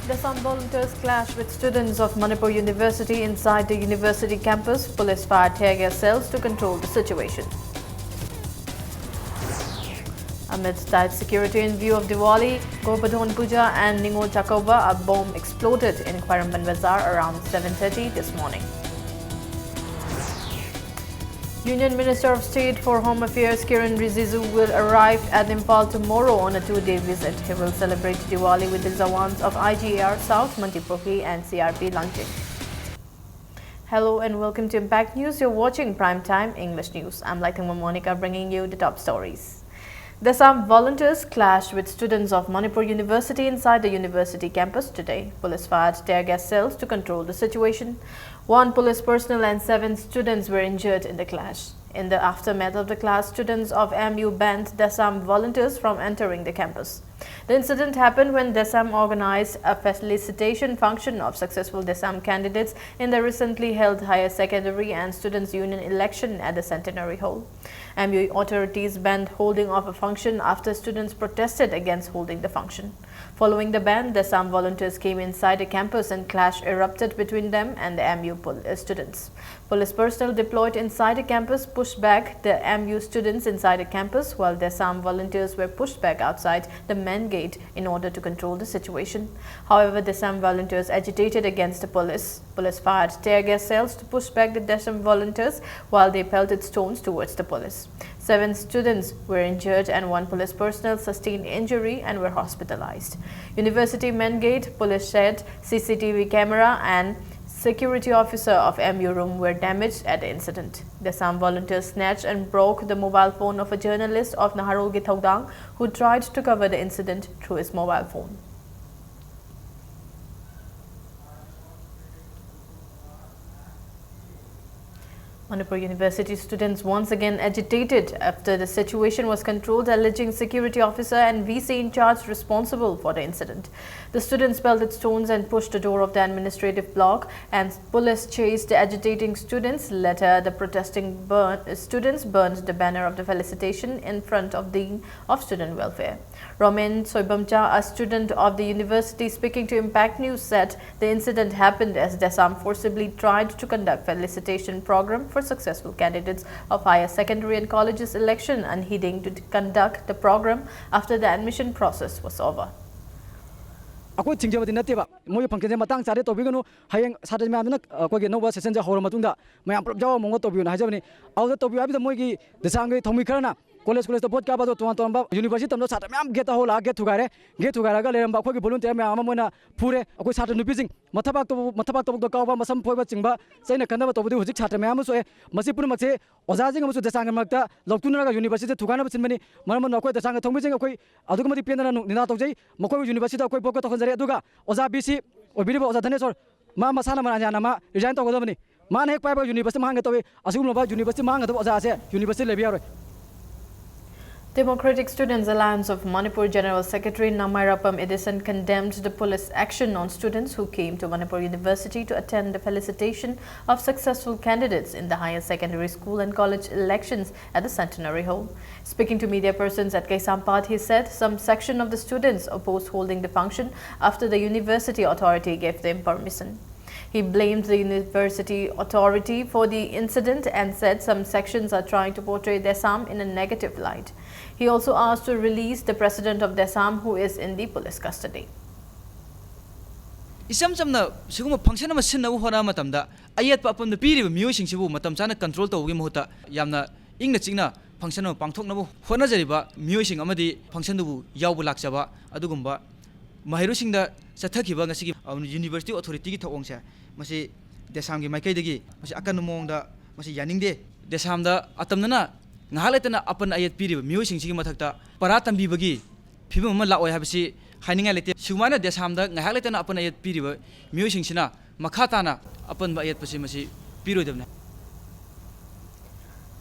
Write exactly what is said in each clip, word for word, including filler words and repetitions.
Dessam volunteers clash with students of Manipur University inside the university campus. Police fired tear gas shells to control the situation. Amidst tight security in view of Diwali, Gobadhon Puja and Ningol Chakouba, a bomb exploded in Khwairamband Bazaar around seven thirty this morning. Union Minister of State for Home Affairs Kiren Rijiju will arrive at Imphal tomorrow on a two-day visit. He will celebrate Diwali with the Jawans of I G A R South, Mantripukhri and C R P Langting. Hello and welcome to Impact News. You're watching Prime Time English News. I'm Laithangma Monica, bringing you the top stories. Dessam volunteers clashed with students of Manipur University inside the university campus today. Police fired tear gas shells to control the situation. One police personnel and seven students were injured in the clash. In the aftermath of the clash, students of M U banned Dessam volunteers from entering the campus. The incident happened when Dessam organized a felicitation function of successful Dessam candidates in the recently held Higher Secondary and Students Union election at the Centenary Hall. M U authorities banned holding of a function after students protested against holding the function. Following the ban, Dessam volunteers came inside the campus and clash erupted between them and the M U pol- uh, students. Police personnel deployed inside the campus pushed back the M U students inside the campus, while Dessam volunteers were pushed back outside the main gate in order to control the situation. However, Dessam volunteers agitated against the police. Police fired tear gas shells to push back the Dessam volunteers while they pelted stones towards the police. Seven students were injured and one police personnel sustained injury and were hospitalized. University main gate, police shed, C C T V camera and security officer of M U room were damaged at the incident. Dessam volunteers snatched and broke the mobile phone of a journalist of Naharolgi Thawdang who tried to cover the incident through his mobile phone. Manipur University students once again agitated after the situation was controlled, alleging security officer and V C in charge responsible for the incident. The students pelted stones and pushed the door of the administrative block, and police chased the agitating students. Later, the protesting burn, students burned the banner of the felicitation in front of Dean of Student Welfare. Roman Soibamcha, a student of the university, speaking to Impact News, said the incident happened as Desam forcibly tried to conduct felicitation program for successful candidates of higher secondary and colleges election, unheeding to conduct the program after the admission process was over. ꯑꯩꯈꯣꯏ ꯊꯤꯡꯖꯕꯗꯤ ꯅꯠꯇꯦꯕ, ꯃꯣꯏꯒꯤ ꯐꯪꯁꯟꯁꯦ ꯃꯇꯥꯡ ꯆꯥꯗꯦ ꯇꯧꯕꯤꯒꯅꯨ, ꯍꯌꯦꯡ ꯁꯥꯇ꯭ꯔ ꯃꯌꯥꯝꯗꯨꯅ ꯑꯩꯈꯣꯏꯒꯤ ꯑꯅꯧꯕ ꯁꯦꯁꯟꯁꯦ ꯍꯧꯔ ꯃꯇꯨꯡꯗ ꯃꯌꯥꯝ ꯄꯨꯂꯞ ꯌꯥꯎꯕ ꯃꯑꯣꯡꯗ ꯇꯧꯕꯤꯌꯨꯅ ꯍꯥꯏꯖꯕꯅꯤ꯫ ꯑꯗꯨꯗ ꯇꯧꯕꯤꯌꯨ ꯍꯥꯏꯕꯗ ꯃꯣꯏꯒꯤ ꯗꯦꯁꯥꯝꯒꯤ ꯊꯧꯃꯤ ꯈꯔꯅ ꯀꯣꯂꯦꯖ ꯀꯣꯂꯦꯖꯇ ꯚꯣꯠ ꯀꯥꯕꯗꯣ ꯇꯣꯉꯥꯟ ꯇꯣꯉꯥꯟꯕ ꯌꯨꯅꯤꯚꯔꯁꯤꯇꯤ ꯇꯝꯕ ꯁꯥꯇ꯭ꯔ ꯃꯌꯥꯝ ꯒꯦꯠꯇ ꯍꯧꯂꯛꯑ ꯒꯦꯠ ꯊꯨꯒꯥꯏꯔꯦ꯫ ꯒꯦꯠ ꯊꯨꯒꯥꯏꯔꯒ ꯂꯩꯔꯝꯕ ꯑꯩꯈꯣꯏꯒꯤ ꯚꯣꯂꯨꯟꯇꯤꯌꯔ ꯃꯌꯥꯝ ꯑꯃ ꯃꯣꯏꯅ ꯐꯨꯔꯦ꯫ ꯑꯩꯈꯣꯏ ꯁꯥꯇ꯭ꯔ ꯅꯨꯄꯤꯁꯤꯡ ꯃꯊꯕꯥꯛ ꯇꯧꯕ ꯃꯊꯕꯥꯛ ꯇꯧꯕꯗ ꯀꯥꯎꯕ, ꯃꯁꯝ ꯐꯣꯏꯕ ꯆꯤꯡꯕ, ꯆꯩꯅ ꯈꯟꯅꯕ ꯇꯧꯕꯗꯤ ꯍꯧꯖꯤꯛ ꯁꯥꯇ꯭ꯔ ꯃꯌꯥꯝ ꯑꯃ ꯁꯣꯛꯑꯦ꯫ ꯃꯁꯤ ꯄꯨꯝꯅꯃꯛꯁꯦ ꯑꯣꯖꯥꯁꯤꯡ ꯑꯃꯁꯨꯡ ꯗꯦꯁꯥꯝꯒꯤ ꯃꯔꯛꯇ ꯂꯧꯊꯣꯛꯅꯔꯒ ꯌꯨꯅꯤꯚꯔꯁꯤꯇꯤꯗ ꯊꯨꯒꯥꯏꯅꯕ ꯁꯤꯟꯕꯅꯤ꯫ ꯃꯔꯝ ꯑꯗꯨꯅ ꯑꯩꯈꯣꯏ ꯗꯦꯁꯥꯝꯒꯤ ꯊꯧꯃꯤꯁꯤꯡ ꯑꯩꯈꯣꯏ ꯑꯗꯨꯛꯀꯤ ꯃꯇꯤꯛ ꯄꯦꯟꯗꯅ ꯅꯤꯗꯥ ꯇꯧꯖꯩ꯫ ꯃꯈꯣꯏꯕꯨ ꯌꯨꯅꯤꯚꯔꯁꯤꯇꯤꯗ ꯑꯩꯈꯣꯏ ꯕꯣꯏꯀꯣꯠ ꯇꯧꯍꯟꯖꯔꯦ꯫ ꯑꯗꯨꯒ ꯑꯣꯖꯥ ꯕꯤ ꯁꯤ ꯑꯣꯏꯕꯤꯔꯤꯕ ꯑꯣꯖꯥ ꯙꯅꯦꯁꯣꯔ, ꯃꯥ ꯃꯁꯥꯅ ꯃꯔꯥꯟ ꯌꯥꯅ ꯃꯥ ꯔꯤꯖꯥꯏꯟ ꯇꯧꯒꯗꯕꯅꯤ꯫ ꯃꯥꯅ ꯍꯦꯛ ꯄꯥꯏꯕ ꯌꯨꯅꯤꯚꯔꯁꯤꯇꯤ ꯃꯥꯡꯍꯟꯒꯦ ꯇꯧꯏ꯫ ꯑꯁꯤꯒꯨꯝꯂꯕ ꯌꯨꯅꯤꯚꯔꯁꯤꯇꯤ ꯃꯥꯡꯒꯗꯕ ꯑꯣꯖꯥ ꯑꯁꯦ ꯌꯨꯅꯤꯚꯔꯁꯤꯇꯤ ꯂꯩꯕ ꯌꯥꯔꯣꯏ꯫ Democratic Students Alliance of Manipur General Secretary Namairapam Edison condemned the police action on students who came to Manipur University to attend the felicitation of successful candidates in the higher secondary school and college elections at the Centenary Hall. Speaking to media persons at Kaisampad, he said some section of the students opposed holding the function after the university authority gave them permission. He blamed the university authority for the incident and said some sections are trying to portray Desam in a negative light. He also asked to release the president of Desam, who is in the police custody. ꯏꯆꯝ ꯆꯝꯅ ꯁꯤꯒꯨꯝꯕ ꯐꯪꯁꯟ ꯑꯃ ꯁꯤꯟꯅꯕ ꯍꯣꯠꯅꯕ ꯃꯇꯝꯗ ꯑꯌꯦꯠꯄ ꯑꯄꯟꯕ ꯄꯤꯔꯤꯕ ꯃꯤꯑꯣꯏꯁꯤꯡꯁꯤꯕꯨ ꯃꯇꯝ ꯆꯥꯅ ꯀꯟꯇ꯭ꯔꯣꯜ ꯇꯧꯕꯒꯤ ꯃꯍꯨꯠꯇ ꯌꯥꯝꯅ ꯏꯪꯅ ꯆꯤꯛꯅ ꯐꯪꯁꯟ ꯑꯃ ꯄꯥꯡꯊꯣꯛꯅꯕ ꯍꯣꯠꯅꯖꯔꯤꯕ ꯃꯤꯑꯣꯏꯁꯤꯡ ꯑꯃꯗꯤ ꯐꯪꯁꯟꯗꯨꯕꯨ ꯌꯥꯎꯕ ꯂꯥꯛꯆꯕ ꯑꯗꯨꯒꯨꯝꯕ ꯃꯍꯩꯔꯣꯏꯁꯤꯡꯗ ꯆꯠꯊꯈꯤꯕ ꯉꯁꯤꯒꯤ ꯌꯨꯅꯤꯚꯔꯁꯤꯇꯤ ꯑꯣꯊꯣꯔꯤꯇꯤꯒꯤ ꯊꯧꯑꯣꯡꯁꯦ ꯃꯁꯤ ꯗꯦꯁꯥꯝꯒꯤ ꯃꯥꯏꯀꯩꯗꯒꯤ ꯃꯁꯤ ꯑꯀꯟꯕ ꯃꯑꯣꯡꯗ ꯃꯁꯤ ꯌꯥꯅꯤꯡꯗꯦ꯫ ꯗꯦꯁꯥꯝꯗ ꯑꯇꯝꯅꯅ ꯉꯥꯏꯍꯥꯛ ꯂꯩꯇꯅ ꯑꯄꯟ ꯑꯌꯦꯠ ꯄꯤꯔꯤꯕ ꯃꯤꯑꯣꯏꯁꯤꯡꯁꯤꯒꯤ ꯃꯊꯛꯇ ꯄꯔꯥ ꯇꯝꯕꯤꯕꯒꯤ ꯐꯤꯕꯝ ꯑꯃ ꯂꯥꯛꯑꯣꯏ ꯍꯥꯏꯕꯁꯤ ꯍꯥꯏꯅꯤꯡꯉꯥꯏ ꯂꯩꯇꯦ꯫ ꯁꯨꯃꯥꯏꯅ ꯗꯦꯁꯥꯝꯗ ꯉꯥꯏꯍꯥꯛ ꯂꯩꯇꯅ ꯑꯄꯟ ꯑꯌꯦꯠ ꯄꯤꯔꯤꯕ ꯃꯤꯑꯣꯏꯁꯤꯡꯁꯤꯅ ꯃꯈꯥ ꯇꯥꯅ ꯑꯄꯟꯕ ꯑꯌꯦꯠꯄꯁꯤ ꯃꯁꯤ ꯄꯤꯔꯣꯏꯗꯕꯅꯤ꯫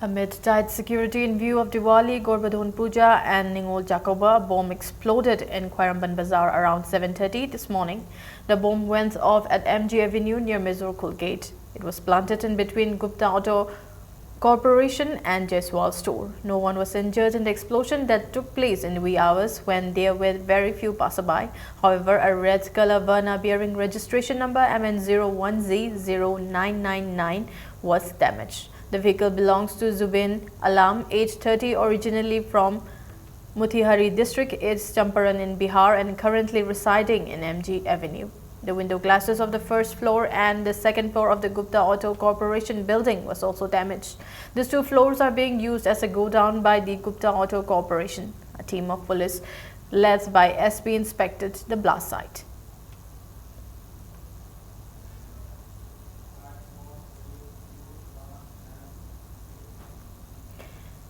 Amid tight security in view of Diwali, Gorbadon Puja and Ningol Chakouba, a bomb exploded in Khwairamband Bazaar around seven thirty this morning. The bomb went off at M G Avenue near Mizur Khul Gate. It was planted in between Gupta Auto Corporation and Jaiswal store. No one was injured in the explosion that took place in the wee hours when there were very few passerby. However, a red color Verna bearing registration number M N zero one Z zero nine nine nine was damaged. The vehicle belongs to Zubin Alam, age thirty, originally from Motihari district, is Champaran in Bihar and currently residing in M G Avenue. The window glasses of the first floor and the second floor of the Gupta Auto Corporation building was also damaged. These two floors are being used as a godown by the Gupta Auto Corporation. A team of police led by S P inspected the blast site.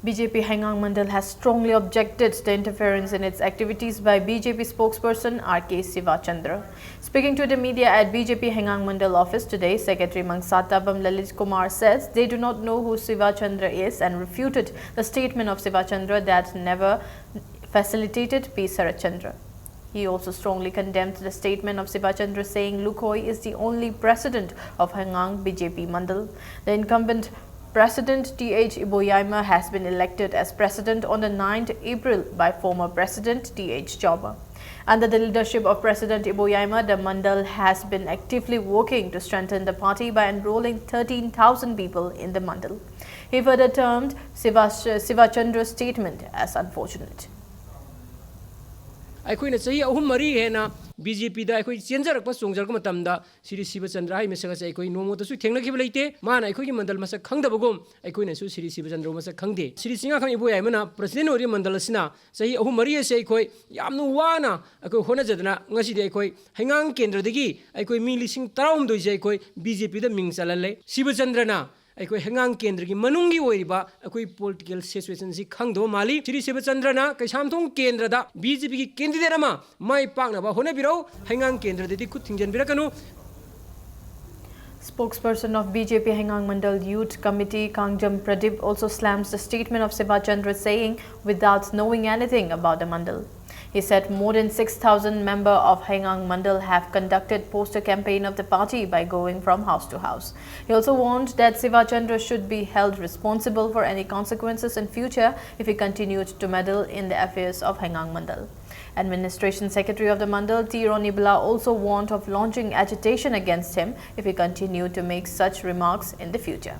B J P Heingang Mandal has strongly objected the interference in its activities by B J P spokesperson R K Sivachandra. Speaking to the media at B J P Heingang Mandal office today, Secretary Mangsatabam Lalit Kumar says they do not know who Sivachandra is and refuted the statement of Sivachandra that never facilitated P Sarachandra. He also strongly condemned the statement of Sivachandra saying Lukhoi is the only president of Heingang B J P Mandal. The incumbent President T H Iboyaima has been elected as president on the ninth April by former President T H Jobba. Under the leadership of President Iboyaima, the Mandal has been actively working to strengthen the party by enrolling thirteen thousand people in the Mandal. He further termed Sivash- Sivachandra's statement as unfortunate. ꯑꯩꯈꯣꯏꯅ ꯆꯍꯤ ꯑꯍꯨꯝ ꯃꯔꯤ ꯍꯦꯟꯅ B J ꯄꯤꯗ ꯑꯩꯈꯣꯏ ꯆꯦꯟꯖꯔꯛꯄ ꯆꯣꯡꯖꯔꯛꯄ ꯃꯇꯝꯗ ꯁ꯭ꯔꯤ ꯁꯤꯕꯆꯟꯗ꯭ꯔ ꯍꯥꯏ ꯃꯤꯁꯛ ꯑꯁꯦ ꯑꯩꯈꯣꯏ ꯅꯣꯡꯃꯇꯁꯨ ꯊꯦꯡꯅꯈꯤꯕ ꯂꯩꯇꯦ꯫ ꯃꯥꯅ ꯑꯩꯈꯣꯏꯒꯤ ꯃꯟꯗꯜ ꯃꯁꯛ ꯈꯪꯗꯕꯒꯨꯝ ꯑꯩꯈꯣꯏꯅꯁꯨ ꯁ꯭ꯔꯤ ꯁꯤꯕꯆꯟꯗ꯭ꯔ ꯃꯁꯛ ꯈꯪꯗꯦ꯫ ꯁ꯭ꯔꯤ ꯆꯤꯡꯉꯥꯈꯪ ꯏꯕꯣꯌꯥꯏꯃꯅ ꯄ꯭ꯔꯁꯤꯗꯦꯟ ꯑꯣꯏꯔꯤꯕ ꯃꯟꯗꯜ ꯑꯁꯤꯅ ꯆꯍꯤ ꯑꯍꯨꯝ ꯃꯔꯤ ꯑꯁꯦ ꯑꯩꯈꯣꯏ ꯌꯥꯝꯅ ꯋꯥꯅ ꯑꯩꯈꯣꯏ ꯍꯣꯠꯅꯖꯗꯅ ꯉꯁꯤꯗꯤ ꯑꯩꯈꯣꯏ ꯍꯩꯉꯥꯡ ꯀꯦꯟꯗ꯭ꯔꯗꯒꯤ ꯑꯩꯈꯣꯏ ꯃꯤ ꯂꯤꯁꯤꯡ ꯇꯔꯥꯍꯨꯝꯗꯣꯏꯁꯦ ꯑꯩꯈꯣꯏ ꯕꯤ ꯖꯦ ꯄꯤꯗ ꯃꯤꯡ ꯆꯜꯍꯜꯂꯦ꯫ ꯁꯤꯕꯆꯟꯗ꯭ꯔꯅ ꯑꯩꯈꯣꯏ ꯍꯩꯉꯥꯡ ꯀꯦꯟꯗ꯭ꯔꯒꯤ ꯃꯅꯨꯡꯒꯤ ꯑꯣꯏꯔꯤꯕ ꯑꯩꯈꯣꯏ ꯄꯣꯂꯤꯇꯤꯀꯦꯜ ꯁꯤꯆꯨꯋꯦꯁꯟꯁꯤ ꯈꯪꯗꯕ ꯃꯥꯜꯂꯤ꯫ ꯁ꯭ꯔꯤ ꯁꯤꯕꯆꯟꯗ꯭ꯔꯅ ꯀꯩꯁꯥꯝꯊꯣꯡ ꯀꯦꯟꯗ꯭ꯔꯗ ꯕꯤ ꯖꯦ ꯄꯤꯒꯤ ꯀꯦꯟꯗꯤꯗꯦꯠ ꯑꯃ ꯃꯥꯏ ꯄꯥꯛꯅꯕ ꯍꯣꯠꯅꯕꯤꯔꯧ꯫ ꯍꯩꯉꯥꯡ ꯀꯦꯟꯗ꯭ꯔꯗꯗꯤ ꯈꯨꯠ ꯊꯤꯡꯖꯤꯟꯕꯤꯔꯛꯀꯅꯨ꯫ Spokesperson of B J P Hengang Mandal Youth Committee, Kangjam Pradeep, also slams the statement of Siva Chandra, saying, without knowing anything about the Mandal. He said more than six thousand members of Hengang Mandal have conducted poster campaign of the party by going from house to house. He also warned that Siva Chandra should be held responsible for any consequences in future if he continued to meddle in the affairs of Hengang Mandal. Administration Secretary of the Mandal, T Ronnie Bala, also warned of launching agitation against him if he continued to make such remarks in the future.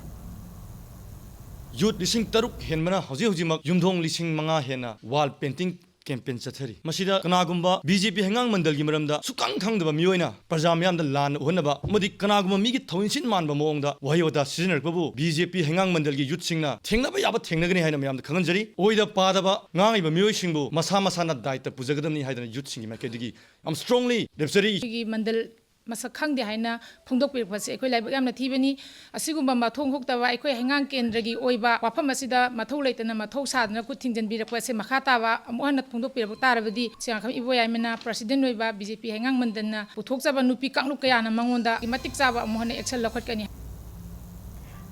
ꯌꯨꯠ ꯂꯤꯁꯤꯡ ꯇꯔꯨꯛ ꯍꯦꯟꯕꯅ ꯍꯧꯖꯤꯛ ꯍꯧꯖꯤꯛꯃꯛ ꯌꯨꯝꯊꯣꯡ ꯂꯤꯁꯤꯡ ꯃꯉꯥ ꯍꯦꯟꯅ ꯋꯥꯜ painting campaign ꯆꯠꯊꯔꯤ꯫ ꯃꯁꯤꯗ ꯀꯅꯥꯒꯨꯝꯕ ꯕꯤ ꯖꯦ ꯄꯤ ꯍꯩꯉꯥꯡ ꯃꯟꯗꯜꯒꯤ ꯃꯔꯝꯗ ꯁꯨꯛꯈꯪ ꯈꯪꯗꯕ ꯃꯤꯑꯣꯏꯅ ꯄ꯭ꯔꯖꯥ ꯃꯤꯌꯥꯝꯗ ꯂꯥꯟꯅ ꯎꯍꯟꯅꯕ ꯑꯃꯗꯤ ꯀꯅꯥꯒꯨꯝꯕ ꯃꯤꯒꯤ ꯊꯧꯏꯟꯁꯤꯟ ꯃꯥꯟꯕ ꯃꯑꯣꯡꯗ ꯋꯥꯍꯩ ꯋꯥꯇꯥ ꯁꯤꯖꯤꯟꯅꯔꯛꯄꯕꯨ ꯕꯤ ꯖꯦ ꯄꯤ ꯍꯩꯉꯥꯡ ꯃꯟꯗꯜꯒꯤ ꯌꯨꯠꯁꯤꯡꯅ ꯊꯦꯡꯅꯕ ꯌꯥꯕ ꯊꯦꯡꯅꯒꯅꯤ ꯍꯥꯏꯅ ꯃꯌꯥꯝꯗ ꯈꯪꯍꯟꯖꯔꯤ꯫ ꯑꯣꯏꯗ ꯄꯥꯗꯕ ꯉꯥꯡꯉꯤꯕ ꯃꯤꯑꯣꯏꯁꯤꯡꯕꯨ ꯃꯁꯥ ꯃꯁꯥꯅ ꯗꯥꯏꯇ ꯄꯨꯖꯒꯗꯕꯅꯤ ꯍꯥꯏꯗꯅ ꯌꯨꯠꯁꯤꯡꯒꯤ ꯃꯥꯏꯀꯩꯗꯒꯤ ꯌꯥꯝ strongly ꯂꯦꯞꯆꯔꯤ꯫ ꯑꯩꯈꯣꯏꯒꯤ ꯃꯟꯗꯜ ꯃꯁꯛ ꯈꯪꯗꯦ ꯍꯥꯏꯅ ꯐꯣꯡꯗꯣꯛꯄꯤꯔꯛꯄꯁꯦ ꯑꯩꯈꯣꯏ ꯂꯥꯏꯕꯛ ꯌꯥꯝꯅ ꯊꯤꯕꯅꯤ꯫ ꯑꯁꯤꯒꯨꯝꯕ ꯃꯊꯣꯡ ꯍꯨꯛꯇꯕ ꯑꯩꯈꯣꯏ ꯍꯩꯉꯥꯡ ꯀꯦꯟꯗ꯭ꯔꯒꯤ ꯑꯣꯏꯕ ꯋꯥꯐꯝ ꯑꯁꯤꯗ ꯃꯊꯧ ꯂꯩꯇꯅ ꯃꯊꯧ ꯁꯥꯗꯅ ꯈꯨꯠ ꯊꯤꯡꯖꯤꯟꯕꯤꯔꯛꯄ ꯑꯁꯦ ꯃꯈꯥ ꯇꯥꯕ ꯑꯃꯨꯛ ꯍꯟꯅ ꯐꯣꯡꯗꯣꯛꯄꯤꯔꯛꯄ ꯇꯥꯔꯕꯗꯤ ꯁꯦꯟꯖꯥꯡꯈꯝ ꯏꯕꯣꯌꯥꯏꯃꯅ president ꯑꯣꯏꯕ B J P ꯍꯩꯉꯥꯡ ꯃꯟꯗꯜꯅ ꯄꯨꯊꯣꯛꯆꯕ ꯅꯨꯄꯤ ꯀꯥꯡꯂꯨꯞ ꯀꯌꯥꯅ ꯃꯉꯣꯟꯗ ꯃꯇꯤꯛ ꯆꯥꯕ ꯑꯃꯨꯛ ꯍꯟꯅ action ꯂꯧꯈꯠꯀꯅꯤ꯫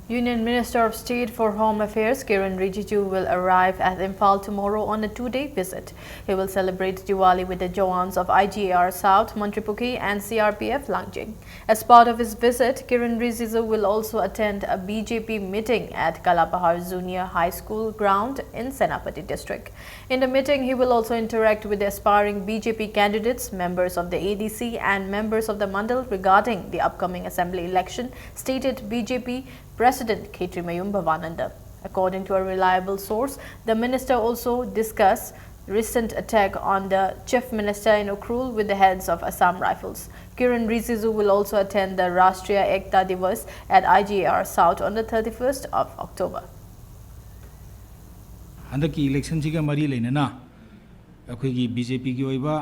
Union Minister of State for Home Affairs Kiren Rijiju will arrive at Imphal tomorrow on a two-day visit. He will celebrate Diwali with the jawans of I G A R South, Mantripukhi and C R P F Langjing. As part of his visit, Kiren Rijiju will also attend a B J P meeting at Kalapahar Junior High School ground in Senapati district. In the meeting, he will also interact with the aspiring B J P candidates, members of the A D C and members of the Mandal regarding the upcoming assembly election, stated B J P President Khetrimayum Bhavananda. According to a reliable source, the minister also discussed recent attack on the Chief Minister in Ukhrul with the heads of Assam Rifles. Kiren Rijiju will also attend the Rashtriya Ekta Divas at I G A R South on the thirty-first of October. ꯍꯟꯗꯛꯀꯤ ꯏꯂꯦꯛꯁꯟꯁꯤꯒ ꯃꯔꯤ ꯂꯩꯅꯅ ꯑꯩꯈꯣꯏꯒꯤ B J ꯄꯤꯒꯤ ꯑꯣꯏꯕ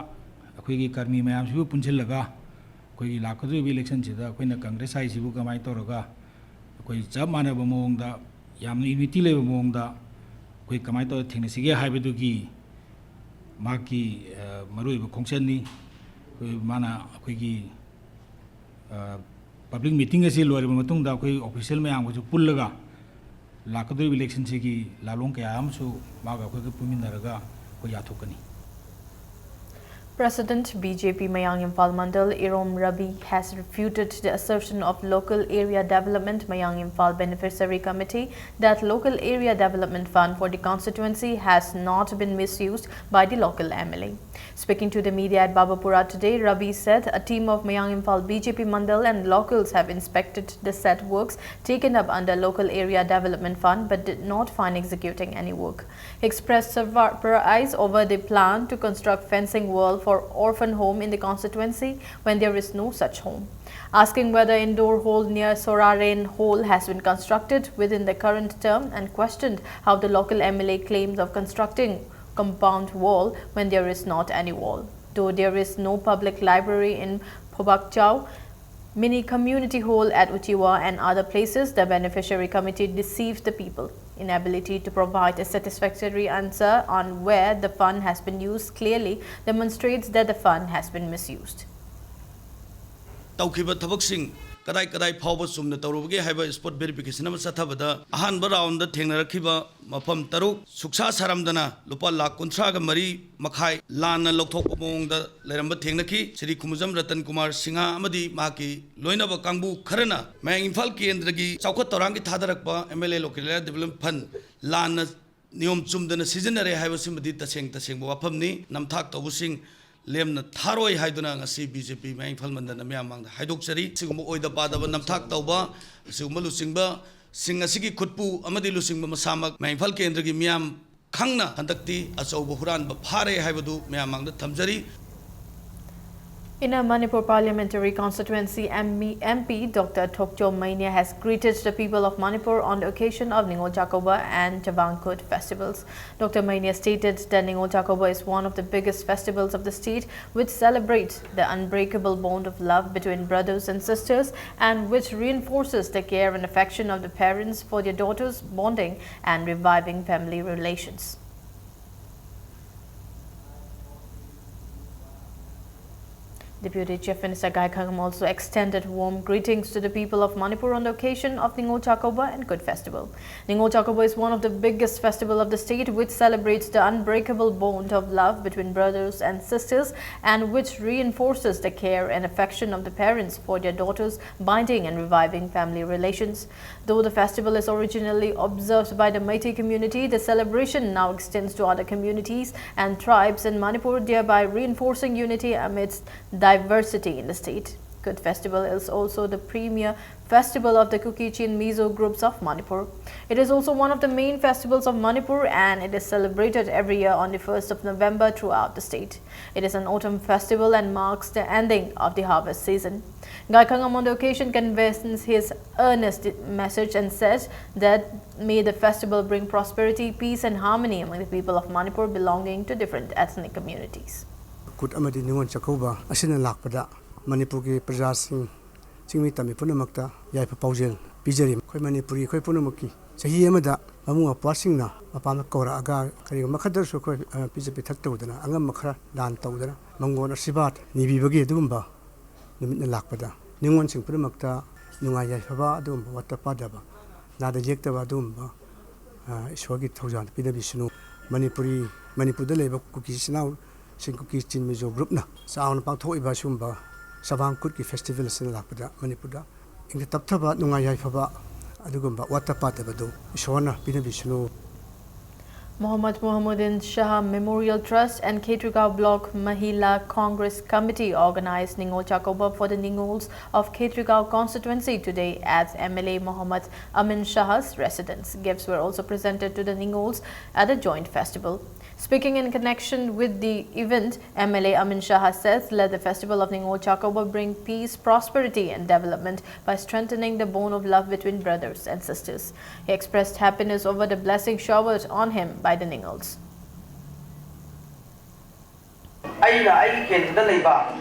ꯑꯩꯈꯣꯏꯒꯤ ꯀꯔꯃꯤ ꯃꯌꯥꯝꯁꯤꯕꯨ ꯄꯨꯟꯁꯤꯜꯂꯒ ꯑꯩꯈꯣꯏꯒꯤ ꯂꯥꯛꯀꯗꯧꯔꯤꯕ ꯏꯂꯦꯛꯁꯟꯁꯤꯗ ꯑꯩꯈꯣꯏꯅ ꯀꯪꯒ꯭ꯔꯦꯁ ꯍꯥꯏꯁꯤꯕꯨ ꯀꯃꯥꯏꯅ ꯇꯧꯔꯒ ꯑꯩꯈꯣꯏ ꯆꯞ ꯃꯥꯟꯅꯕ ꯃꯑꯣꯡꯗ ꯌꯥꯝꯅ ꯌꯨꯅꯤꯇꯤ ꯂꯩꯕ ꯃꯑꯣꯡꯗ ꯑꯩꯈꯣꯏ ꯀꯃꯥꯏꯅ ꯇꯧꯔꯒ ꯊꯦꯡꯅꯁꯤꯒꯦ ꯍꯥꯏꯕꯗꯨꯒꯤ ꯃꯍꯥꯛꯀꯤ ꯃꯔꯨꯑꯣꯏꯕ ꯈꯣꯡꯆꯠꯅꯤ꯫ ꯑꯩꯈꯣꯏ ꯃꯥꯅ ꯑꯩꯈꯣꯏꯒꯤ Public meeting ꯑꯁꯤ ꯂꯣꯏꯔꯕ ꯃꯇꯨꯡꯗ ꯑꯩꯈꯣꯏ official ꯃꯌꯥꯝꯒꯁꯨ ꯄꯨꯜꯂꯒ ꯂꯥꯛꯀꯗꯧꯔꯤꯕ election ꯁꯤꯒꯤ ꯂꯥꯂꯣꯡ ꯀꯌꯥ ꯑꯃꯁꯨ ꯃꯥꯒ ꯑꯩꯈꯣꯏꯒ ꯄꯨꯟꯃꯤꯟꯅꯔꯒ ꯑꯩꯈꯣꯏ ꯌꯥꯊꯣꯛꯀꯅꯤ꯫ President, B J P Mayang Imphal Mandal, Irom Rabi, has refuted the assertion of Local Area Development Mayang Imphal Beneficiary Committee that Local Area Development Fund for the constituency has not been misused by the local M L A. Speaking to the media at Babapura today, Rabi said a team of Mayang Imphal B J P Mandal and locals have inspected the said works taken up under Local Area Development Fund but did not find executing any work. He expressed surprise over the plan to construct fencing wall for orphan home in the constituency when there is no such home. Asking whether indoor hall near Soraren Hall has been constructed within the current term and questioned how the local M L A claims of constructing compound wall when there is not any wall. Though there is no public library in Phobakchao, mini community hall at Uchiwa and other places, the beneficiary committee deceived the people. Inability to provide a satisfactory answer on where the fund has been used clearly demonstrates that the fund has been misused. ꯇꯧꯈꯤꯕ ꯊꯕꯛꯁꯤꯡ ꯀꯗꯥꯏ ꯀꯗꯥꯏ ꯐꯥꯎꯕ ꯆꯨꯝꯅ ꯇꯧꯔꯨꯕꯒꯦ ꯍꯥꯏꯕ spot verification ꯑꯃ ꯆꯠꯊꯕꯗ ꯑꯍꯥꯟꯕ round ꯊꯦꯡꯅꯔꯛꯈꯤꯕ ꯃꯐꯝ ꯇꯔꯨꯛ ꯁꯨꯛꯁꯥ ꯁꯥꯔꯝꯗꯅ ꯂꯨꯄꯥ ꯂꯥꯈ ꯀꯨꯟꯊ꯭ꯔꯥꯒ ꯃꯔꯤ ꯃꯈꯥꯏ ꯂꯥꯟꯅ ꯂꯧꯊꯣꯛꯄ ꯃꯑꯣꯡꯗ ꯂꯩꯔꯝꯕ ꯊꯦꯡꯅꯈꯤ꯫ ꯁ꯭ꯔꯤ ꯈꯨꯃꯨꯖꯝ ꯔꯇꯟ ꯀꯨꯃꯥꯔ ꯁꯤꯡꯍ ꯑꯃꯗꯤ ꯃꯍꯥꯛꯀꯤ ꯂꯣꯏꯅꯕ ꯀꯥꯡꯕꯨ ꯈꯔꯅ ꯃꯌꯥꯡ ꯏꯝꯐꯥꯜ ꯀꯦꯟꯗ꯭ꯔꯒꯤ ꯆꯥꯎꯈꯠ ꯊꯧꯔꯥꯡꯒꯤ ꯊꯥꯗꯔꯛꯄ M L A Local Area Development Fund ꯂꯥꯟꯅ ꯅꯤꯌꯣꯝ ꯆꯨꯝꯗꯅ ꯁꯤꯖꯤꯟꯅꯔꯦ ꯍꯥꯏꯕꯁꯤꯃꯗꯤ ꯇꯁꯦꯡ ꯇꯁꯦꯡꯕ ꯋꯥꯐꯝꯅꯤ꯫ ꯅꯝꯊꯥꯛ ꯇꯧꯕꯁꯤꯡ ꯂꯦꯝꯅ ꯊꯥꯔꯣꯏ ꯍꯥꯏꯗꯨꯅ ꯉꯁꯤ B J P ꯃꯌꯥꯡ ꯏꯝꯐꯥꯜ ꯃꯟꯗꯜꯅ ꯃꯤꯌꯥꯝ ꯃꯥꯡꯗ ꯍꯥꯏꯗꯣꯛꯆꯔꯤ꯫ ꯑꯁꯤꯒꯨꯝꯕ ꯑꯣꯏꯗ ꯄꯥꯗꯕ ꯅꯝꯊꯥꯛ ꯇꯧꯕ, ꯑꯁꯤꯒꯨꯝꯕ ꯂꯨꯆꯤꯡꯕꯁꯤꯡ ꯑꯁꯤꯒꯤ ꯈꯨꯠꯄꯨ ꯑꯃꯗꯤ ꯂꯨꯆꯤꯡꯕ ꯃꯁꯥꯃꯛ ꯃꯌꯥꯡ ꯏꯝꯐꯥꯜ ꯀꯦꯟꯗ꯭ꯔꯒꯤ ꯃꯤꯌꯥꯝ ꯈꯪꯅ ꯍꯟꯗꯛꯇꯤ ꯑꯆꯧꯕ ꯍꯨꯔꯥꯟꯕ ꯐꯥꯔꯦ ꯍꯥꯏꯕꯗꯨ ꯃꯌꯥꯝ ꯃꯥꯡꯗ ꯊꯝꯖꯔꯤ꯫ Inner Manipur Parliamentary Constituency M P Doctor Thokchom Mania has greeted the people of Manipur on the occasion of Ningol Chakouba and Chavang Kut festivals. Doctor Mania stated that Ningol Chakouba is one of the biggest festivals of the state, which celebrates the unbreakable bond of love between brothers and sisters and which reinforces the care and affection of the parents for their daughters, bonding and reviving family relations. Deputy Chief Minister Gai Khangam also extended warm greetings to the people of Manipur on the occasion of Ningol Chakouba and Kut Festival. Ningol Chakouba is one of the biggest festival of the state, which celebrates the unbreakable bond of love between brothers and sisters and which reinforces the care and affection of the parents for their daughters, binding and reviving family relations. Though the festival is originally observed by the Meitei community, the celebration now extends to other communities and tribes in Manipur, thereby reinforcing unity amidst diversity in the state. Kut Festival is also the premier festival of the Kuki Chin Mizo groups of Manipur. It is also one of the main festivals of Manipur and it is celebrated every year on the first of November throughout the state. It is an autumn festival and marks the ending of the harvest season. Gai Khangam on the occasion conveys his earnest message and says that may the festival bring prosperity, peace and harmony among the people of Manipur belonging to different ethnic communities. ꯀꯨꯠ ꯑꯃꯗꯤ ꯅꯤꯉꯣꯜ ꯆꯥꯛꯀꯧꯕ ꯑꯁꯤꯅ ꯂꯥꯛꯄꯗ ꯃꯅꯤꯄꯨꯔꯒꯤ ꯄ꯭ꯔꯖꯥꯁꯤꯡ, ꯆꯤꯡꯃꯤ ꯇꯝꯃꯤ ꯄꯨꯝꯅꯃꯛꯇ ꯌꯥꯏꯐ ꯄꯥꯎꯖꯦꯜ ꯄꯤꯖꯔꯤ꯫ ꯑꯩꯈꯣꯏ ꯃꯅꯤꯄꯨꯔꯤ ꯑꯩꯈꯣꯏ ꯄꯨꯝꯅꯃꯛꯀꯤ ꯆꯍꯤ ꯑꯃꯗ ꯃꯕꯨꯡ ꯃꯧꯄ꯭ꯋꯥꯁꯤꯡꯅ ꯃꯄꯥꯝꯗ ꯀꯧꯔꯛꯑꯒ ꯀꯔꯤꯒꯨꯝꯕ ꯈꯔꯗꯁꯨ ꯑꯩꯈꯣꯏ, ꯑ, ꯄꯤꯖ ꯄꯤꯊꯛ ꯇꯧꯗꯅ, ꯑꯉꯝꯕ ꯈꯔ ꯗꯥꯟ ꯇꯧꯗꯅ, ꯃꯪꯒꯣꯜ ꯑꯁꯤꯔꯕꯥꯗ ꯅꯤꯕꯤꯕꯒꯤ ꯑꯗꯨꯒꯨꯝꯕ ꯅꯨꯃꯤꯠꯅ ꯂꯥꯛꯄꯗ ꯅꯤꯉꯣꯜꯁꯤꯡ ꯄꯨꯝꯅꯃꯛꯇ ꯅꯨꯡꯉꯥꯏ ꯌꯥꯏꯐꯕ ꯑꯗꯨꯒꯨꯝꯕ ꯋꯥꯠꯇ ꯄꯥꯗꯕ, ꯅꯥꯗ ꯌꯦꯛꯇꯕ ꯑꯗꯨꯒꯨꯝꯕ, ꯑ, ꯏꯁꯣꯔꯒꯤ ꯊꯧꯖꯥꯜ ꯄꯤꯅꯕꯤꯁꯅꯨ꯫ ꯃꯅꯤꯄꯨꯔꯤ, ꯃꯅꯤꯄꯨꯔꯗ ꯂꯩꯕ ꯀꯨꯀꯤ ꯏꯆꯤꯟ ꯏꯅꯥꯎꯁꯤꯡ, ꯀꯨꯀꯤ ꯆꯤꯟ ꯃꯤꯖꯣ ꯒ꯭ꯔꯨꯞꯅ ꯆꯥꯎꯅ ꯄꯥꯡꯊꯣꯛꯏꯕ ꯁꯤꯒꯨꯝꯕ ꯁꯕꯥꯡ ꯀꯨꯠꯀꯤ ꯐꯦꯁꯇꯤꯚꯦꯜ ꯑꯁꯤꯅ ꯂꯥꯛꯄꯗ ꯃꯅꯤꯄꯨꯔꯗ ꯏꯪꯅ ꯇꯞꯊꯕ, ꯅꯨꯡꯉꯥꯏ ꯌꯥꯏꯐꯕ ꯑꯗꯨꯒꯨꯝꯕ ꯋꯥꯠꯇ ꯄꯥꯗꯕꯗꯨ ꯏꯁꯣꯔꯅ ꯄꯤꯅꯕꯤꯁꯅꯨ꯫ Mohammad Mohammuddin Shah Memorial Trust and Khetrigao Block Mahila Congress Committee organized Ningol Chakouba for the Ningols of Khetrigao constituency today at M L A Mohammad Amin Shah's residence. Gifts were also presented to the Ningols at the joint festival. Speaking in connection with the event, M L A Amin Shah says, let the festival of Ningol Chakouba bring peace, prosperity and development by strengthening the bond of love between brothers and sisters. He expressed happiness over the blessing showered on him by the Ningols. ꯑꯩꯅ ꯑꯩꯒꯤ ꯀꯦꯟꯗ꯭ꯔꯗ ꯂꯩꯕ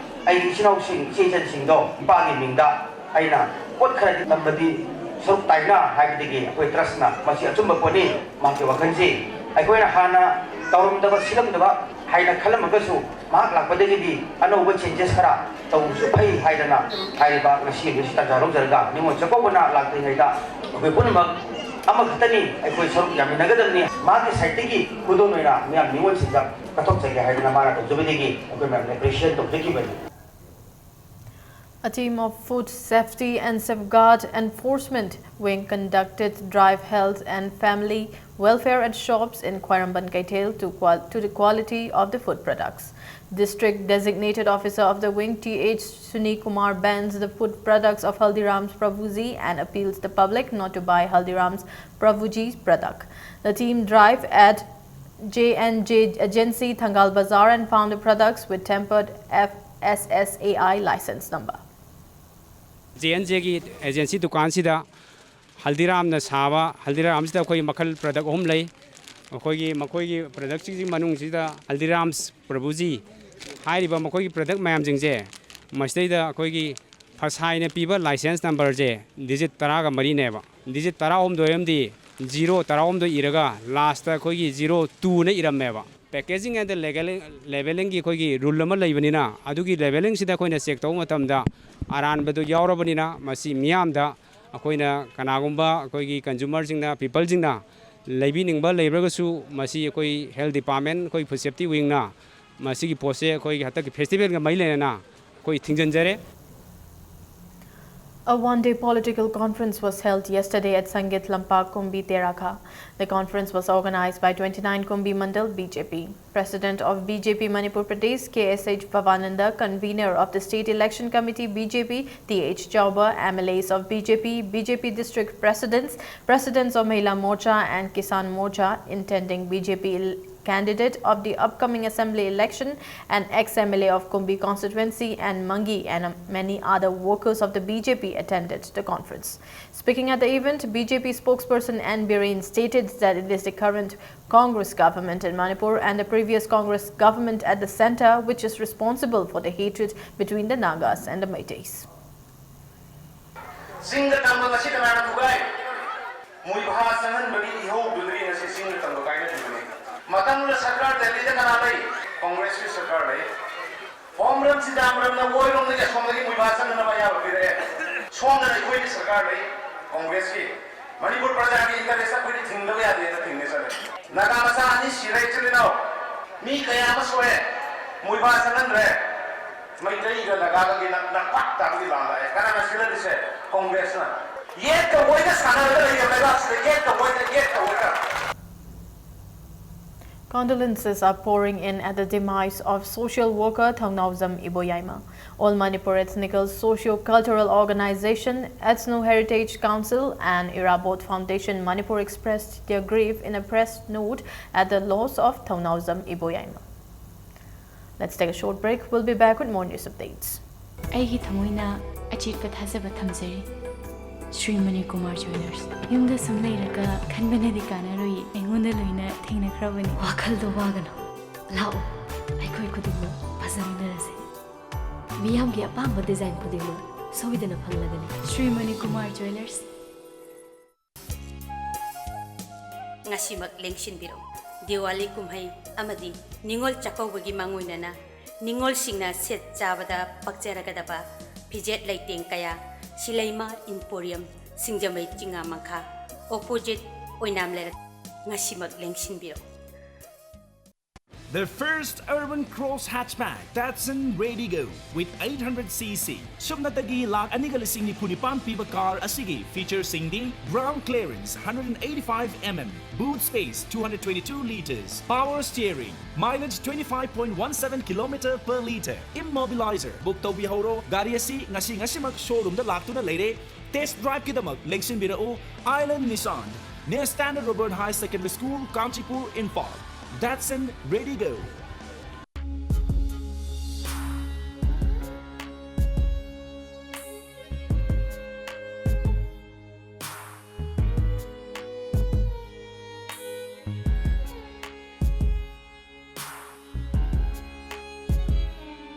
ꯑꯩꯒꯤ ꯏꯆꯤꯟ ꯏꯅꯥꯎꯁꯤꯡ, ꯏꯆꯦ ꯏꯆꯟꯁꯤꯡꯗꯣ ꯏꯄꯥꯒꯤ ꯃꯤꯡꯗ ꯑꯩꯅ ꯄꯣꯠ ꯈꯔꯗꯤ ꯇꯝꯕꯗꯤ ꯁꯔꯨꯛ ꯇꯥꯏꯅ ꯍꯥꯏꯕꯗꯒꯤ ꯑꯩꯈꯣꯏ ꯇ꯭ꯔꯁꯅ ꯃꯁꯤ ꯑꯆꯨꯝꯕ ꯄꯣꯠꯅꯤ꯫ ꯃꯍꯥꯛꯀꯤ ꯋꯥꯈꯜꯁꯤ ꯑꯩꯈꯣꯏꯅ ꯍꯥꯟꯅ ꯇꯧꯔꯝꯗꯕ, ꯁꯤꯜꯂꯝꯗꯕ ꯍꯥꯏꯅ ꯈꯜꯂꯝꯃꯒꯁꯨ, ꯃꯍꯥꯛ ꯂꯥꯛꯄꯗꯒꯤꯗꯤ ꯑꯅꯧꯕ changes ꯈꯔ ꯇꯧꯕꯁꯨ ꯐꯩ ꯍꯥꯏꯗꯅ ꯍꯥꯏꯔꯤꯕ ꯉꯁꯤ ꯅꯨꯃꯤꯠꯁꯤ ꯇꯥꯟꯖꯥ ꯂꯧꯖꯔꯒ ꯅꯤꯉꯣꯜ ꯆꯥꯛꯀꯧꯕꯅ ꯂꯥꯛꯇ꯭ꯔꯤꯉꯩꯗ ꯑꯩꯈꯣꯏ ꯄꯨꯝꯅꯃꯛ ꯑꯃꯈꯛꯇꯅꯤ, ꯑꯩꯈꯣꯏ ꯁꯔꯨꯛ ꯌꯥꯃꯤꯟꯅꯒꯗꯕꯅꯤ꯫ ꯃꯍꯥꯛꯀꯤ side ꯇꯒꯤ ꯈꯨꯗꯣꯜ ꯑꯣꯏꯅ ꯃꯤꯌꯥꯝ ꯅꯤꯉꯣꯜꯁꯤꯡꯗ ꯀꯠꯊꯣꯛꯆꯒꯦ ꯍꯥꯏꯗꯅ ꯃꯥꯅ ꯇꯧꯖꯕꯗꯒꯤ ꯑꯩꯈꯣꯏ ꯃꯌꯥꯝꯅ appreciate ꯇꯧꯖꯈꯤꯕꯅꯤ꯫ A team of Food Safety and Safeguard Enforcement Wing conducted drive health and family welfare at shops in Khwairamband Keithel to, qual- to the quality of the food products. District Designated Officer of the wing, T H Suni Kumar, bans the food products of Haldiram's Prabhuji and appeals the public not to buy Haldiram's Prabhuji's product. The team drive at J and J Agency, Thangal Bazar, and found the products with tempered F S S A I license number. J N ꯖꯦꯒꯤ agency ꯗꯨꯀꯥꯟꯁꯤꯗ ꯍꯜꯗꯤꯔꯥꯝꯅ ꯁꯥꯕ, ꯍꯜꯗꯤꯔꯥꯝꯁꯤꯗ ꯑꯩꯈꯣꯏ ꯃꯈꯜ product ꯑꯍꯨꯝ ꯂꯩ꯫ ꯑꯩꯈꯣꯏꯒꯤ, ꯃꯈꯣꯏꯒꯤ productꯁꯤꯡꯒꯤ ꯃꯅꯨꯡꯁꯤꯗ ꯍꯜꯗꯤꯔꯥꯝꯁ ꯄ꯭ꯔꯚꯨꯖꯤ ꯍꯥꯏꯔꯤꯕ ꯃꯈꯣꯏꯒꯤ product ꯃꯌꯥꯝꯁꯤꯡꯁꯦ, ꯃꯁꯤꯗꯩꯗ ꯑꯩꯈꯣꯏꯒꯤ ꯐꯁꯥꯏꯅ ꯄꯤꯕ license numberꯁꯦ digit ꯇꯔꯥꯒ ꯃꯔꯤꯅꯦꯕ꯫ Digit ꯇꯔꯥꯍꯨꯝꯗꯣꯏ ꯑꯃꯗꯤ zero ꯇꯔꯥꯍꯨꯝꯗꯣꯏ ꯏꯔꯒ lastꯇ ꯑꯩꯈꯣꯏꯒꯤ zero twoꯅ ꯏꯔꯝꯃꯦꯕ꯫ Packaging and Legal- Labellingꯒꯤ ꯑꯩꯈꯣꯏꯒꯤ rule ꯑꯃ ꯂꯩꯕꯅꯤꯅ, ꯑꯗꯨꯒꯤ labellingꯁꯤꯗ ꯑꯩꯈꯣꯏꯅ check ꯇꯧꯕ ꯃꯇꯝꯗ ꯑꯔꯥꯟꯕꯗꯨ ꯌꯥꯎꯔꯕꯅꯤꯅ, ꯃꯁꯤ ꯃꯤꯌꯥꯝꯗ ꯑꯩꯈꯣꯏꯅ, ꯀꯅꯥꯒꯨꯝꯕ ꯑꯩꯈꯣꯏꯒꯤ consumerꯁꯤꯡꯅ, peopleꯁꯤꯡꯅ ꯂꯩꯕꯤꯅꯤꯡꯕ ꯂꯩꯔꯒꯁꯨ, ꯃꯁꯤ ꯑꯩꯈꯣꯏ health department, ꯑꯩꯈꯣꯏ food safety wingꯅ ꯃꯁꯤꯒꯤ ꯄꯣꯠꯁꯦ ꯑꯩꯈꯣꯏꯒꯤ ꯍꯟꯗꯛꯀꯤ festivalꯒ ꯃꯔꯤ ꯂꯩꯅꯅ ꯑꯩꯈꯣꯏ ꯊꯤꯡꯖꯤꯟꯖꯔꯦ꯫ A one-day political conference was held yesterday at Sangit Lampak, Kumbi Terakha. The conference was organized by twenty-nine Kumbi Mandal B J P. President of B J P Manipur Pradesh, K S H Bhavananda, convener of the State Election Committee B J P, T H Chauba, M L As of B J P, B J P district presidents, presidents of Mahila Morcha and Kisan Morcha, intending B J P candidate of the upcoming assembly election, an ex-M L A of Kumbi constituency and Mangi, and many other workers of the B J P attended the conference. Speaking at the event, B J P spokesperson N Biren stated that it is the current Congress government in Manipur and the previous Congress government at the centre which is responsible for the hatred between the Nagas and the Meiteis. ꯆꯤꯡꯗ ꯇꯝꯕ ꯉꯁꯤ ꯀꯅꯥꯅ ꯊꯨꯒꯥꯏ? ꯃꯣꯏ ꯚꯥ ꯆꯪꯍꯟꯕꯒꯤ ꯏꯍꯧ building ꯑꯁꯤ ꯆꯤꯡꯗ ꯇꯝꯕ ꯀꯥꯏꯅꯈꯤꯕꯅꯤ꯫ ꯃꯇꯝꯗꯨꯗ ꯁꯔꯀꯥꯔ ꯗꯦꯜꯂꯤꯗ ꯀꯅꯥ ꯂꯩ? ꯀꯣꯡꯒ꯭ꯔꯦꯁꯀꯤ ꯁꯔꯀꯥꯔ ꯂꯩ꯫ ꯐꯣꯝꯔꯝ ꯁꯤꯗꯥꯝꯔꯝꯅ ꯑꯣꯏꯔꯣꯝꯗꯒꯤ ꯑꯁꯣꯝꯗꯒꯤ ꯃꯣꯏꯕꯥ ꯆꯪꯅꯅꯕ ꯑꯌꯥꯕ ꯄꯤꯔꯛꯑꯦ꯫ ꯁꯣꯝꯗꯅ ꯑꯩꯈꯣꯏꯒꯤ ꯁꯔꯀꯥꯔ ꯂꯩ, ꯀꯣꯡꯒ꯭ꯔꯦꯁꯀꯤ꯫ ꯃꯅꯤꯄꯨꯔ ꯄ꯭ꯔꯖꯥꯒꯤ ꯏꯟꯇꯔꯦꯁ ꯑꯩꯈꯣꯏꯗꯤ ꯊꯤꯡꯗꯕ ꯌꯥꯗꯦꯅ ꯊꯤꯡꯉꯦ ꯆꯠꯂꯦ꯫ ꯅꯥꯒꯥ ꯃꯆꯥ ꯑꯅꯤ ꯁꯤꯔꯦ, ꯏꯆꯤꯜ ꯏꯅꯥꯎ꯫ ꯃꯤ ꯀꯌꯥ ꯑꯃ ꯁꯣꯛꯑꯦ꯫ ꯃꯣꯏꯕꯥ ꯆꯪꯍꯟꯗ꯭ꯔꯦ꯫ ꯃꯩꯇꯩꯒ ꯅꯥꯒꯥꯒꯒꯤ ꯅꯛ-, ꯅꯛꯄꯥꯛ ꯇꯥꯕꯒꯤ ꯂꯥꯟ ꯂꯥꯛꯑꯦ꯫ ꯀꯅꯥꯅ ꯁꯤꯜꯂꯜꯂꯤꯁꯦ? ꯀꯣꯡꯒ꯭ꯔꯦꯁꯅ꯫ ꯌꯦꯠꯀ ꯑꯣꯏꯒ ꯁꯥꯟꯅꯔꯒ ꯂꯩꯔꯦ ꯂꯩꯕꯥꯛꯁꯤꯗ, ꯌꯦꯠꯀ ꯑꯣꯏꯒ, ꯌꯦꯠꯀ ꯑꯣꯏꯒ꯫ Condolences are pouring in at the demise of social worker Thongnaojam Iboyaima. All Manipur Ethnical Socio-Cultural Organization, Ethno Heritage Council and Irabot Foundation Manipur expressed their grief in a press note at the loss of Thongnaojam Iboyaima. Let's take a short break. We'll be back with more news updates. ꯑꯩꯒꯤ ꯊꯃꯣꯏꯅ ꯑꯆꯦꯠꯄ ꯊꯥꯖꯕ ꯊꯝꯖꯔꯤ꯫ ꯁ꯭ꯔꯤ ꯃꯅꯤꯀꯨꯃꯥꯔ ꯖ꯭ꯋꯦꯂꯔꯁ꯫ ꯌꯨꯝꯗ ꯁꯨꯝ ꯂꯩꯔꯒ ꯈꯟꯕꯅꯗꯤ ꯀꯥꯟꯅꯔꯣꯏ, ꯑꯩꯉꯣꯟꯗ ꯂꯣꯏꯅ ꯊꯦꯡꯅꯈ꯭ꯔꯕꯅꯤ꯫ ꯋꯥꯈꯜꯗꯣ ꯋꯥꯒꯅꯨ, ꯂꯥꯛꯑꯣ, ꯑꯩꯈꯣꯏ ꯈꯨꯗꯤꯡꯃꯛ ꯐꯖꯃꯤꯟꯅꯔꯁꯦ꯫ ꯃꯤꯌꯥꯝꯒꯤ ꯑꯄꯥꯝꯕ ꯗꯤꯖꯥꯏꯟ ꯈꯨꯗꯤꯡꯃꯛ ꯁꯣꯏꯗꯅ ꯐꯪꯂꯒꯅꯤ꯫ ꯁ꯭ꯔꯤ ꯃꯅꯤꯀꯨꯃꯥꯔ ꯖ꯭ꯋꯦꯂꯔꯁ꯫ ꯉꯁꯤꯃꯛ ꯂꯦꯡꯁꯤꯟꯕꯤꯔꯛꯎ꯫ ꯗꯤꯋꯥꯂꯤ ꯀꯨꯝꯍꯩ ꯑꯃꯗꯤ ꯅꯤꯉꯣꯜ ꯆꯥꯛꯀꯧꯕꯒꯤ ꯃꯥꯡꯑꯣꯏꯅꯅ ꯅꯤꯉꯣꯜꯁꯤꯡꯅ ꯁꯦꯠ ꯆꯥꯕꯗ ꯄꯛꯆꯔꯒꯗꯕ ꯐꯤꯖꯦꯠ ꯂꯩꯇꯦꯡ ꯀꯌꯥ ꯁꯤꯂꯩꯃ ꯏꯝꯄꯣꯔꯤꯌꯝ, ꯁꯤꯡꯖꯃꯩ ꯆꯤꯉꯥ ꯃꯈꯥ, opposite ꯑꯣꯏꯅꯥꯝ ꯂꯩꯔꯛ꯫ ꯉꯁꯤꯃꯛ ꯂꯦꯡꯁꯤꯟꯕꯤꯔꯛꯎ꯫ The first urban cross hatchback, Datsun Redigo, with eight hundred C C. ꯁꯨꯞꯅꯇꯒꯤ ꯂꯥꯈ ꯑꯅꯤꯒ ꯂꯤꯁꯤꯡ ꯅꯤꯐꯨ ꯅꯤꯄꯥꯟ ꯄꯤꯕ car ꯑꯁꯤꯒꯤ featureꯁꯤꯡꯗꯤ: ground clearance hundred and eighty-five mm, boot space two hundred twenty-two liters, power steering, mileage twenty-five point one seven kilometer per liter, immobilizer꯫ Book ꯇꯧꯕꯤꯍꯧꯔꯣ, ꯒꯥꯔꯤ ꯑꯁꯤ ꯉꯁꯤ ꯉꯁꯤꯃꯛ showroomꯗ ꯂꯥꯛꯇꯨꯅ ꯂꯩꯔꯦ꯫ Test driveꯀꯤꯗꯃꯛ ꯂꯦꯡꯁꯤꯟꯕꯤꯔꯛꯎ Island Nissan, near Standard Robert High Secondary School, Kanchipur, Imphal꯫ Datsun Redigo꯫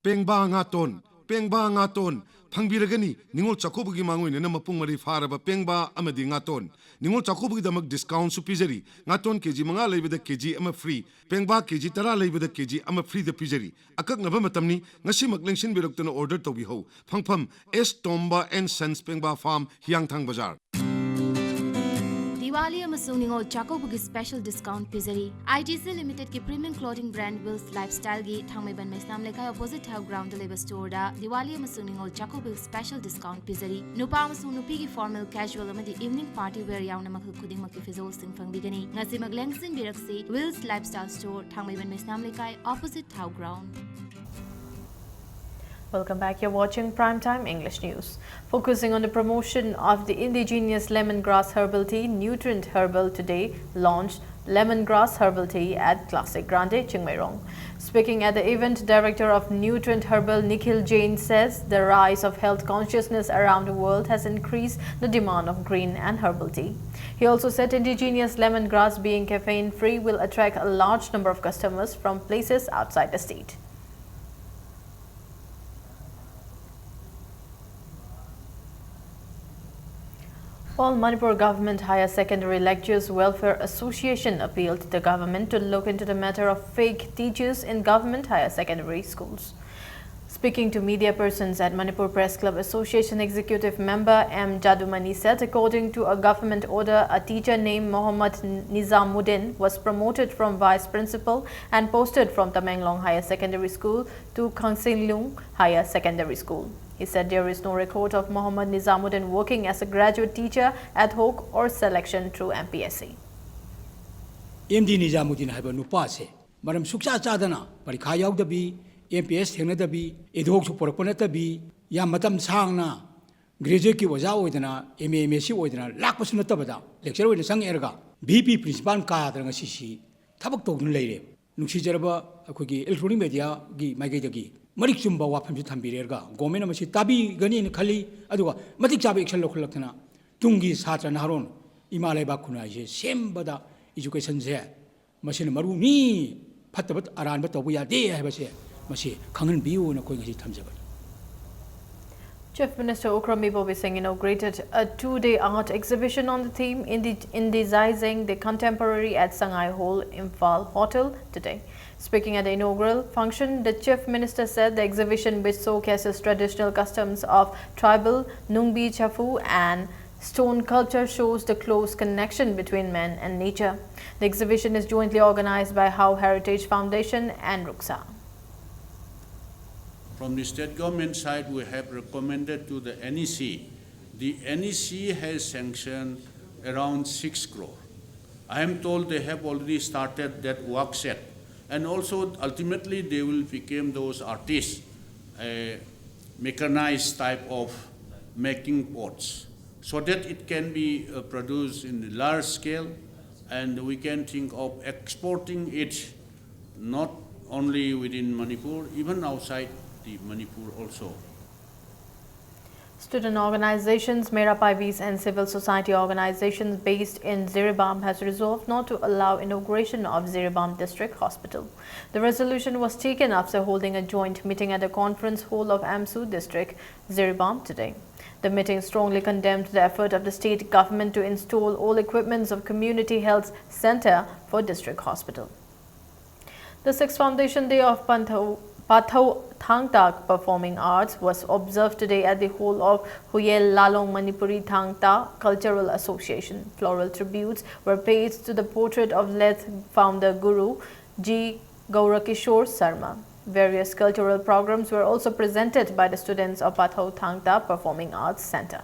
Pengba ngaton, pengba ngaton, ꯐꯪꯕꯤꯔꯒꯅꯤ꯫ ꯅꯤꯉꯣꯜ ꯆꯥꯛꯀꯧꯕꯒꯤ ꯃꯥꯡꯑꯣꯏꯅꯅ ꯃꯄꯨꯡ ꯃꯔꯩ ꯐꯥꯔꯕ ꯄꯦꯡꯕꯥ ꯑꯃꯗꯤ ꯉꯥꯇꯣꯟ꯫ ꯅꯤꯉꯣꯜ ꯆꯥꯛꯀꯧꯕꯒꯤꯗꯃꯛ ꯗꯤꯁꯀꯥꯎꯟꯁꯨ ꯄꯤꯖꯔꯤ꯫ ꯉꯥꯇꯣꯟ ꯀꯦ ꯖꯤ ꯃꯉꯥ ꯂꯩꯕꯗ ꯀꯦ ꯖꯤ ꯑꯃ ꯐ꯭ꯔꯤ, ꯄꯦꯡꯕꯥ ꯀꯦ ꯖꯤ ꯇꯔꯥ ꯂꯩꯕꯗ ꯀꯦ ꯖꯤ ꯑꯃ ꯐ꯭ꯔꯤꯗ ꯄꯤꯖꯔꯤ꯫ ꯑꯀꯛꯅꯕ ꯃꯇꯝꯅꯤ, ꯉꯁꯤꯃꯛ ꯂꯦꯡꯁꯤꯟꯕꯤꯔꯛꯇꯨꯅ ꯑꯣꯔꯗꯔ ꯇꯧꯕꯤꯍꯧ꯫ ꯐꯪꯐꯝ, ꯑꯦꯁ ꯇꯣꯝꯕ ꯑꯦꯟ ꯁꯟꯁ ꯄꯦꯡꯕꯥ ꯐꯥꯔꯝ, ꯍꯤꯌꯥꯡꯊꯥꯡ ꯕꯖꯥꯔ꯫ ꯗꯤꯋꯥꯂꯤ ꯑꯃꯁꯨꯡ ꯅꯤꯉꯣꯜ ꯆꯥꯛꯀꯧꯕꯒꯤ ꯁ꯭ꯄꯦꯁꯦꯜ ꯗꯤꯁꯀꯥꯎꯟꯠ ꯄꯤꯖꯔꯤ꯫ ꯑꯥꯏ ꯇꯤ ꯁꯤ ꯂꯤꯃꯤꯇꯦꯗꯀꯤ ꯄ꯭ꯔꯤꯃꯤꯌꯝ ꯀ꯭ꯂꯣꯊꯤꯡ ꯕ꯭ꯔꯥꯟꯗ ꯋꯤꯜꯁ ꯂꯥꯏꯐꯁ꯭ꯇꯥꯏꯜꯒꯤ ꯊꯥꯡꯃꯩꯕꯟ ꯃꯩꯁꯅꯥꯝ ꯂꯩꯀꯥꯏ ꯑꯣꯄꯣꯖꯤꯠ ꯊꯥꯎ ꯒ꯭ꯔꯥꯎꯟꯗ ꯂꯩꯕ ꯁ꯭ꯇꯣꯔꯗ ꯗꯤꯋꯥꯂꯤ ꯑꯃꯁꯨꯡ ꯅꯤꯉꯣꯜ ꯆꯥꯛꯀꯧꯕꯒꯤ ꯁ꯭ꯄꯦꯁꯦꯜ ꯗꯤꯁꯀꯥꯎꯟꯠ ꯄꯤꯖꯔꯤ꯫ ꯅꯨꯄꯥ ꯑꯃꯁꯨꯡ ꯅꯨꯄꯤꯒꯤ ꯐꯣꯔꯃꯦꯜ, ꯀꯦꯖꯨꯋꯦꯜ ꯑꯃꯗꯤ ꯏꯚꯤꯅꯤꯡ ꯄꯥꯔꯇꯤ ꯋꯦꯌꯔ ꯌꯥꯎꯅ ꯃꯈꯜ ꯈꯨꯗꯤꯡꯃꯛꯀꯤ ꯐꯤꯖꯣꯜꯁꯤꯡ ꯐꯪꯕꯤꯒꯅꯤ꯫ ꯉꯁꯤꯃꯛ ꯂꯦꯡꯁꯤꯟꯕꯤꯔꯛꯁꯤ, ꯋꯤꯜꯁ ꯂꯥꯏꯐꯁ꯭ꯇꯥꯏꯜ ꯁ꯭ꯇꯣꯔ, ꯊꯥꯡꯃꯩꯕꯟ ꯃꯩꯁꯅꯥꯝ ꯂꯩꯀꯥꯏ, ꯑꯣꯄꯣꯖꯤꯠ ꯊꯥꯎ ground. Welcome back. You're watching Prime Time English News. Focusing on the promotion of the indigenous lemongrass herbal tea, Nutrient Herbal today launched lemongrass herbal tea at Classic Grande, Chingmeirong. Speaking at the event, Director of Nutrient Herbal Nikhil Jain says the rise of health consciousness around the world has increased the demand of green and herbal tea. He also said indigenous lemongrass, being caffeine-free, will attract a large number of customers from places outside the state. All Manipur Government Higher Secondary Lecturers Welfare Association appealed to the government to look into the matter of fake teachers in government higher secondary schools. Speaking to media persons at Manipur Press Club, Association Executive Member M Jadumani said, according to a government order, a teacher named Mohammad Nizamuddin was promoted from vice principal and posted from Tamenglong Higher Secondary School to Khangsinglung Higher Secondary School. He said there is no record of Mohammad Nizamuddin working as a graduate teacher ad hoc or selection through M P S C. M D Nizamuddin ꯍꯥꯏꯕ ꯅꯨꯄꯥꯁꯦ ꯃꯔꯝ ꯁꯨꯛꯆꯥ ꯆꯥꯗꯅ, ꯄꯔꯤꯈꯥ ꯌꯥꯎꯗꯕꯤ, M P S ꯊꯦꯡꯅꯗꯕꯤ, ꯑꯦꯗ ꯍꯣꯛꯁꯨ ꯄꯨꯔꯛꯄ ꯅꯠꯇꯕꯤ, ꯌꯥꯝ ꯃꯇꯝ ꯁꯥꯡꯅ ꯒ꯭ꯔꯦꯖꯨꯋꯦꯠꯀꯤ ꯑꯣꯖꯥ ꯑꯣꯏꯗꯅ, M A, M S C ꯑꯣꯏꯗꯅ ꯂꯥꯛꯄꯁꯨ ꯅꯠꯇꯕꯗ, ꯂꯦꯛꯆꯔ ꯑꯣꯏꯅ ꯆꯪꯉꯛꯑꯦꯔꯒ ꯚꯤ ꯄꯤ ꯄ꯭ꯔꯤꯟꯁꯤꯄꯥꯜ ꯀꯥꯗꯅ ꯉꯁꯤꯁꯤ ꯊꯕꯛ ꯇꯧꯗꯨꯅ ꯂꯩꯔꯦ꯫ ꯅꯨꯡꯁꯤꯖꯔꯕ ꯑꯩꯈꯣꯏꯒꯤ ꯏꯂꯦꯛꯇ꯭ꯔꯣꯅꯤꯛ ꯃꯦꯗꯤꯌꯥꯒꯤ ꯃꯥꯏꯀꯩꯗꯒꯤ ꯃꯔꯤꯛ ꯆꯨꯝꯕ ꯋꯥꯐꯝꯁꯤ ꯊꯝꯕꯤꯔꯦꯔꯒ ꯒꯣꯔꯃꯦꯟꯅ ꯃꯁꯤ ꯇꯥꯕꯤꯒꯅꯤꯅ ꯈꯜꯂꯤ꯫ ꯑꯗꯨꯒ ꯃꯇꯤꯛ ꯆꯥꯕ ꯑꯦꯛꯁꯟ ꯂꯧꯈꯠꯂꯛꯇꯅ ꯇꯨꯡꯒꯤ ꯁꯥꯇ꯭ꯔ ꯅꯍꯥꯔꯣꯟ ꯏꯃꯥ ꯂꯩꯕꯥꯛ ꯈꯨꯟꯅꯥꯏꯁꯦ ꯁꯦꯝꯕꯗ ꯏꯖꯨꯀꯦꯁꯟꯁꯦ ꯃꯁꯤꯅ ꯃꯔꯨꯅꯤ, ꯐꯠꯇꯕ ꯑꯔꯥꯟꯕ ꯇꯧꯕ ꯌꯥꯗꯦ ꯍꯥꯏꯕꯁꯦ ꯃꯁꯤ ꯈꯪꯍꯟꯕꯤꯌꯨꯅ ꯑꯩꯈꯣꯏ ꯉꯁꯤ ꯊꯝꯖꯕꯅꯤ꯫ Chief Minister Okram Ibobi Singh inaugurated a two-day art exhibition on the theme Indi- Indigizing the Contemporary at Sangai Hall, Imphal Hotel today. Speaking at the inaugural function, the Chief Minister said the exhibition, which showcases traditional customs of tribal Nungbi Chafu and stone culture, shows the close connection between men and nature. The exhibition is jointly organized by How Heritage Foundation and Ruksa. From the state government side, we have recommended to the N E C. The N E C has sanctioned around six crore. I am told they have already started that work set. And also, ultimately, they will become those artists, a mechanized type of making pots, so that it can be uh, produced in the large scale, and we can think of exporting it not only within Manipur, even outside the Manipur also. Student organizations, Mera Paivis and civil society organizations based in Jiribam has resolved not to allow inauguration of Jiribam District Hospital. The resolution was taken after holding a joint meeting at the conference hall of AMSU District, Jiribam today. The meeting strongly condemned the effort of the state government to install all equipments of community health center for district hospital. The sixth foundation day of Pantho- Pathau Thangtak Performing Arts was observed today at the hall of Huyel Lalong Manipuri Thangta Cultural Association. Floral tributes were paid to the portrait of late founder Guru G Gaurakishore Sarma. Various cultural programs were also presented by the students of Pathau Thangta Performing Arts Center.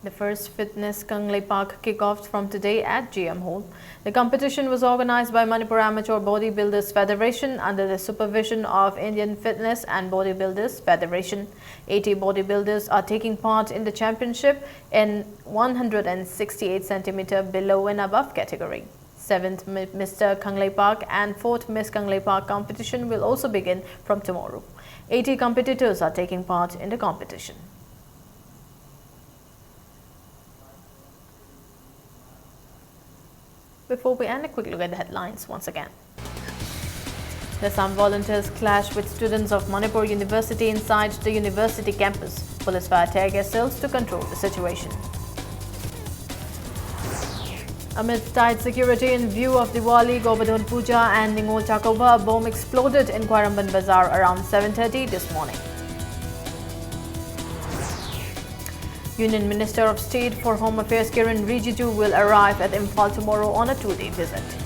The first Fitness Kangleipak kick-off from today at G M Hall. The competition was organized by Manipur Amateur Bodybuilders Federation under the supervision of Indian Fitness and Bodybuilders Federation. Eighty bodybuilders are taking part in the championship in one hundred sixty-eight centimeter below and above category. Seventh Mi- Mister Kangleipak and fourth Miss Kangleipak competition will also begin from tomorrow. Eighty competitors are taking part in the competition. Before we end, a quick look at the headlines once again. The Assam volunteers clash with students of Manipur University inside the university campus. Police fire tear gas shells to control the situation. Amid tight security in view of Diwali, Govardhan Puja and Ningol Chakouba, a bomb exploded in Khwairamband Bazaar around seven thirty this morning. Union Minister of State for Home Affairs Kiren Rijiju will arrive at Imphal tomorrow on a two-day visit.